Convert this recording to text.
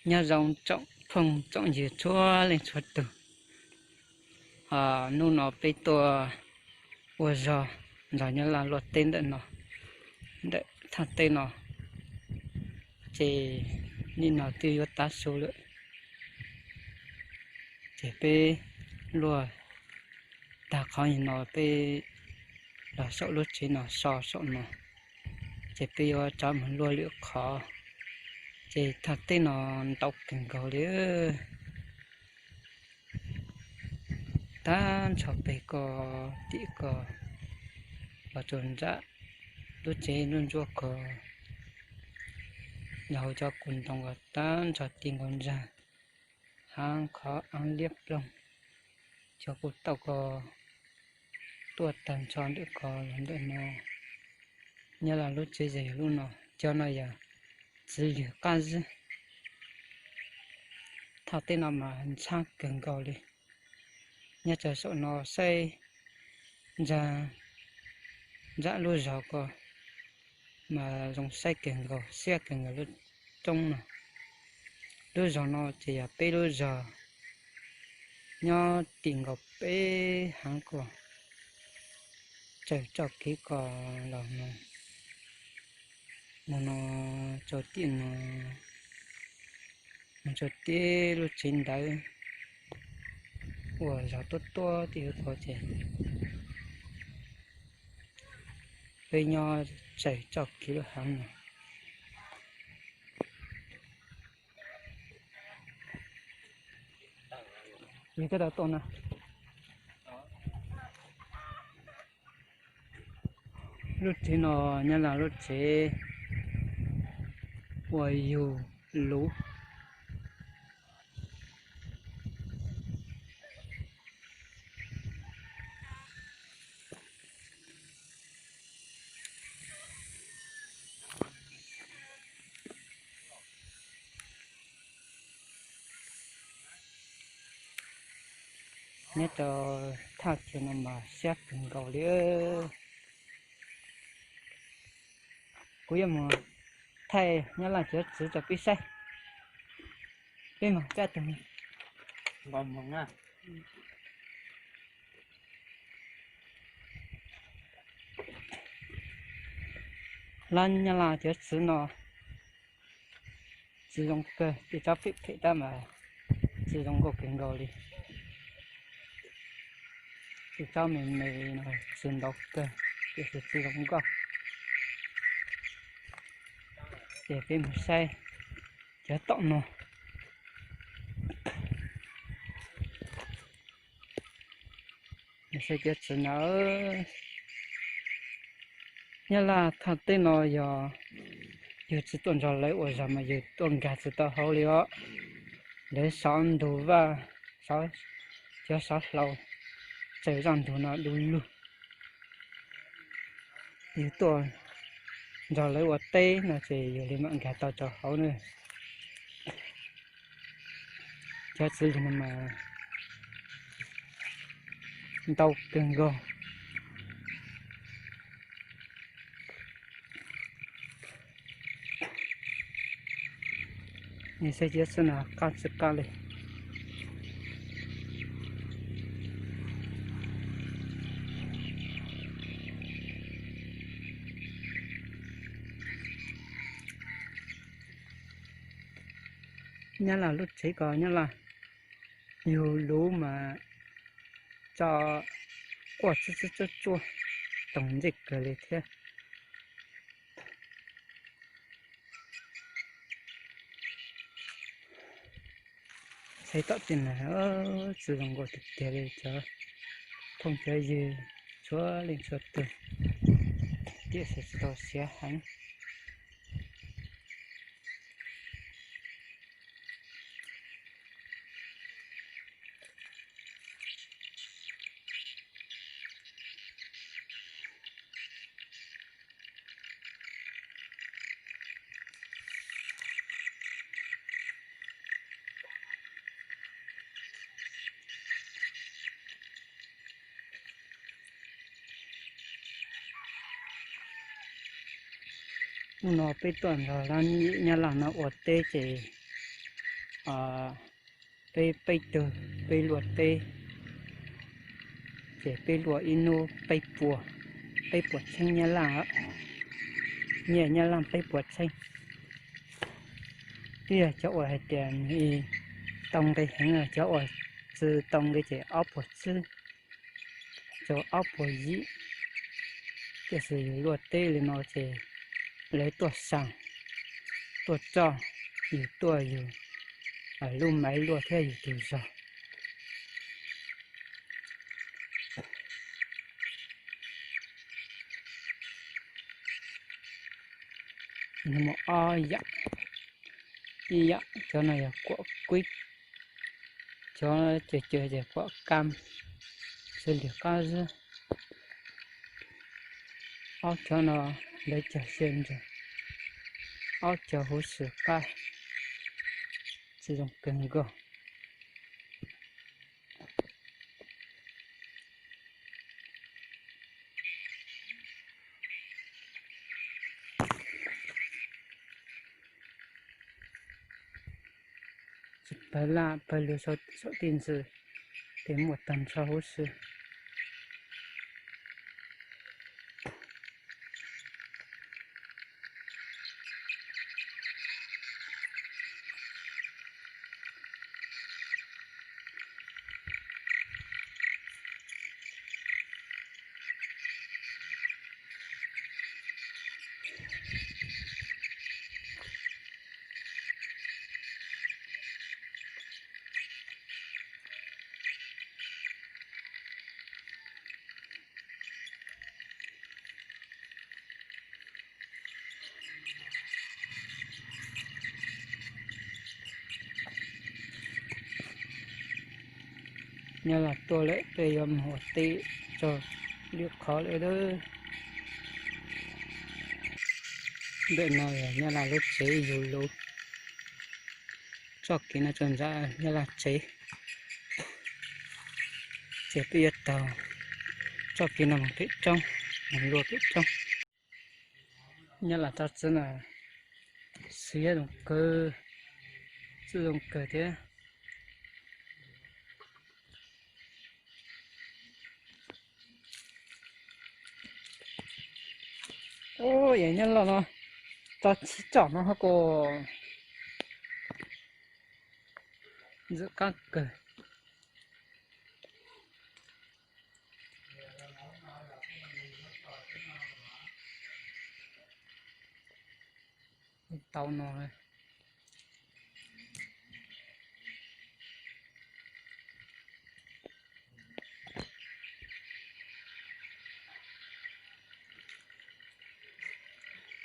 Nyob zoo tsoom phooj tsoom ywg txhua leej txhua tug. Hnub no peb tuaj ua zog nrog Nyab Laj luaj teb ntawm no, ntawm thaj teb no, ces nim no twb yuav tav su lawm. Ces peb luaj tag qhov no peb los saum lub tsev no so saum no, ces peb yuav rov mus luaj lwm qhov. Ces thaj teb no ntau kawg nkaus li. Tag nrho pem ko, tim ko, los rau nram lub tsev ntsuab ntsuab ko, los hauv cov kua ntoo ko tag nrho ti nkaus ntsag, hab qhov aav liab ploog. Cov kuj tau ko tuaj tag nrho ntawm ko los ntawm no. Nyab Laj lub tsev yog lub no, cov no yog txiv lwg qab zib. Thaj teb no mas ntxhab kawg nkaus li. Nyob rau saum no saib ntsa nram lub zos ko mas zoo saib kawg nkaus, siab kawg nkaus lub roob no. Lub zos no ces yog peb lub zog nyob tim nkaus peb haav ko, tsaws txoj kev ko los no, mus no rau tim no, mus rau tim lub tsev ntawd uas zos tuab tuab tim ko ces peb nyob tsaws txoj kev lub haav no. Yog koj tau tuaj na. Lub tsev no Nyab Laj lub tsev uas yug luv. Nyob rau thaj chaw no mas siab kawg nkaus li. Kuv yuav mus thaij Nyab Laj cov txwv rau peb saib. Peb mus cab tug. Lab Nyab Laj cov txwv no txwv zoo kawg, tej tsob phem phem tab mas txwv zoo nkauj kawg nkaus li. Tej tsob me me no txwv ntau kawg, tiam sis txwv zoo nkauj. Ces peb mus saib cov tom no. Saib cov txwv na. Nyab Laj thaj teb no yog yus tsis tuaj nrog lawv ua zog mas yus tuaj nkag tsis tau hauv li os. Lawv sov ntug vaj, cov sov hlau tsaws zaj ntug no du lug. Yus tuaj nrog lawv ua teb no ces yus li mam nkag tau rau hauv na. Cov txiv lwg no mas ntau kawg nkaus. Saib cov txwv no qab tsis qab li. Nyab Laj lub tsev ko Nyab Laj yug luv mas tso quaj tsuj tsuj tsuj tsuaj toog ntsej kawg li thiab. Saib tom tej no txwv zoo nkauj tiag tiag li cov phooj cov ywg txhua leej txhua tug, tiam sis tsis tau siav heev. Hnub no peb tuaj nrog lab Nyab Laj no ua teb ces peb peb tug, peb luaj teb, ces peb luaj ib hnub peb puas, peb puas txheeb nyab laj, nyiaj nyab laj peb puas txheeb. Ib yog cov uas hais tias nws tau nqi heev, cov uas tsis tau nqi ces ob puas tsib, rau ob puas yim. Tiam sis yus luaj teb li no ces lawv tuaj xas, tuaj roj, yus tuaj yus lub maiv luaj thiab yus tus zog. Nws muaj ob yam, ib yam cov no yog kuam kuib, cov ces ces kuam kam, xws li qab zib. Ob cov no lawv cog xya ntseg, ob cov huv si qab, tsis zoo kawg nkaus. Tsis pawg laj pawg lug saum tij ntxwv, ces muaj tag nrho huv si. Nyab Laj tuaj lawm, peb yuav mus ua teb tso, lwm qhov lawm. Ntawm no yog Nyab Laj lub tsev yug lub, txoj kev no txog ntawm Nyab Laj tsev. Ces peb yuav taug txoj kev no mus pem roob, mus luaj pem roob. Nyab Laj rab txib no siab zoo kawg, txij zoo kawg thiab. Ub, yog Nyab Laj no, rab txib tsom no ho kuj ntxim qab kawg. Tau no.